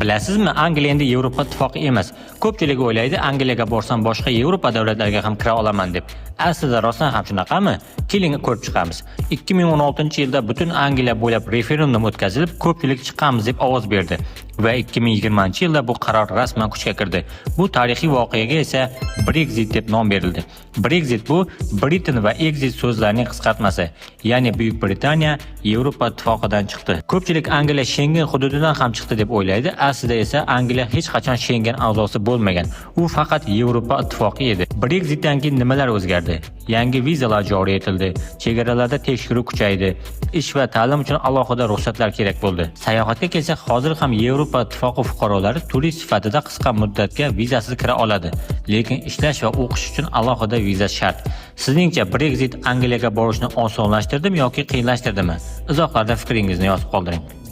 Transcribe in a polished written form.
Bilasizmi, Angliya endi Yevropa Ittifoqi emas. Ko'pchilik o'ylaydi, Angliyaga borsam, boshqa Yevropa davlatlariga ham kira olaman deb. Aslida rostdan ham shunaqami? Keling, ko'rib chiqamiz. 2016-yilda butun Angliya bo'ylab referendum o'tkazilib, ko'pchilik chiqamiz deb ovoz berdi va 2020-yilda bu qaror rasman kuchga kirdi. Bu tarixiy voqeaga esa Brexit deb nom berildi. Brexit bu Britain va exit so'zlarining qisqartmasi. Ya'ni Buyuk Britaniya Yevropa Ittifoqidan chiqdi. Ko'pchilik Angliya Shengen hududidan ham chiqdi deb o'ylaydi. Aslida esa Angliya hech qachon Shengen a'zosi bo'lmagan. U faqat Yevropa Ittifoqi edi. Brexitdan keyin nimalar o'zgardi? Yangi vizalar joriy etildi, chegaralarda tekshiruv kuchaydi, ish va ta'lim uchun alohida ruxsatlar kerak bo'ldi. Sayohatga kelsak, hozir ham Yevropa Ittifoqi fuqarolari turist sifatida qisqa muddatga vizasiz kira oladi, lekin ishlash va o'qish uchun alohida viza shart. Sizningcha, Brexit Angliyaga borishni osonlashtirdimi yoki qiyinlashtirdimi? Izohlarda fikringizni yozib qoldiring.